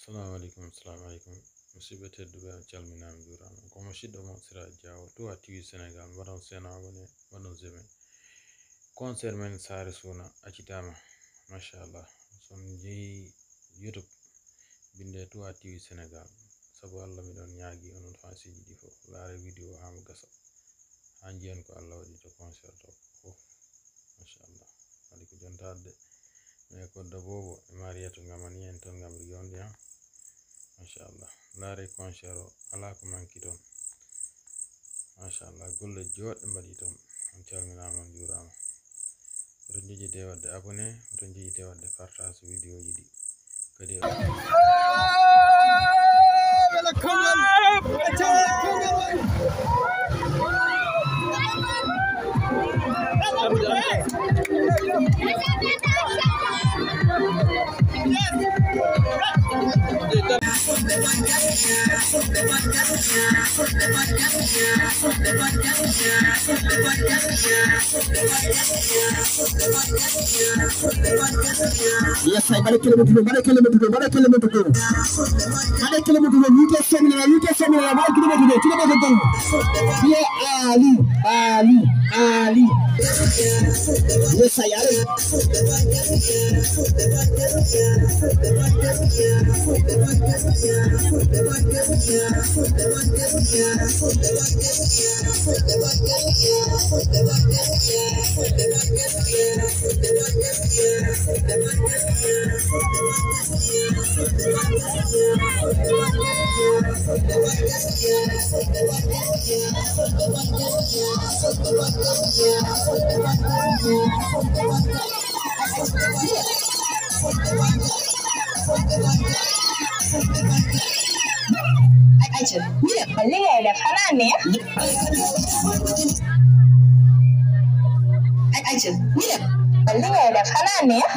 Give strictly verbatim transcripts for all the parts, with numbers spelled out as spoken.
Assalamu alaikum, assalamu alaikum. Musidɓe tedduɓe, on calminaama, juuraama. Ko musidɗo mon Sira Diawo, Touba T V Sénégal. Mbaɗon seno abonné, mbaɗon j'aimé. Concert men Saare Suuna accitaama. Machallah. So on njehi YouTube, binde Touba T V Sénégal. Sabu Allah, miɗon ñaagi onon fansiji ɗi fof, laare vidéo haa mo gasa. Haa njiyan ko Allah waɗi to concert o fof. Machallah. Waɗi ko jontaade. Mais koddo boobo e Mariétou ngam ani en toon ngam riyondi, ha. Machallah. Laare concert o, alaa ko manki toon. Machallah. Golle jooɗɗe mbaɗi toon. On calminaama, on juuraama. Oto njejjite waɗde abonné, oto njejjite waɗde partage vidéo ji ɗi. Kadi Yes, I mbaɗa kilomètre ɗo, mbaɗa kilomètre ɗo, mbaɗa kilomètre ɗo. Mbaɗa kilomètre ɗo, huit cent mille, huit cent mille, mbaɗa kilomètre ɗo, kilomètre ɗo. Ye Ali, Ali, Ali. Yes, I am. Ayca, ñu dem ba li ngay def xanaa neex. Ayca, ñu dem ba li ngay def xanaa neex.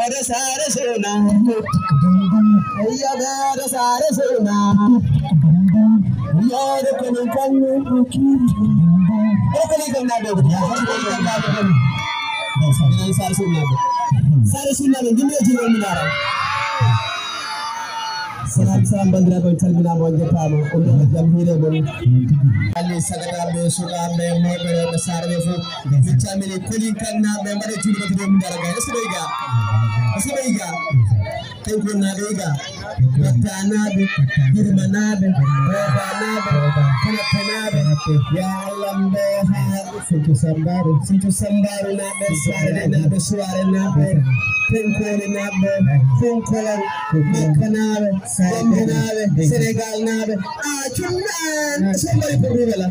Oɗo saare sona. Iya, ɓe oɗo saare sona. Iya, oɗo kono kanyo. Oɗo kono kan na dogo. Oɗo kono kan na dogo. Saare sona. Saare sona, ndimbe jiro minara. Salam, salam, banndiraaɓe, on calminaama, on njettaama, on ɗon jam hiire mon. Aliou Sagataaɓe, sukaaɓe, mawɓe, rewɓe, saare ɓe fof. Min calmini Kolinkannaaɓe, mbaɗe juuɗe mbaɗe dow mum daraga. Est-ce que ɓe yiga? Est-ce que ɓe yiga? Tenkonnaaɓe yiga. Battanaaɓe, Birmanaaɓe, Boobanaaɓe, Kanapenaaɓe. Ya Allah, mbe haa Sinthiou Sambaaru, Sinthiou Sambaaru naaɓe, Saare naaɓe, Suwaare naaɓe, Tenkoore naaɓe, Funkolan, Makka naaɓe, Gombe naaɓe, Senegal naaɓe. Ah, Cumman, Sumbari Portugal.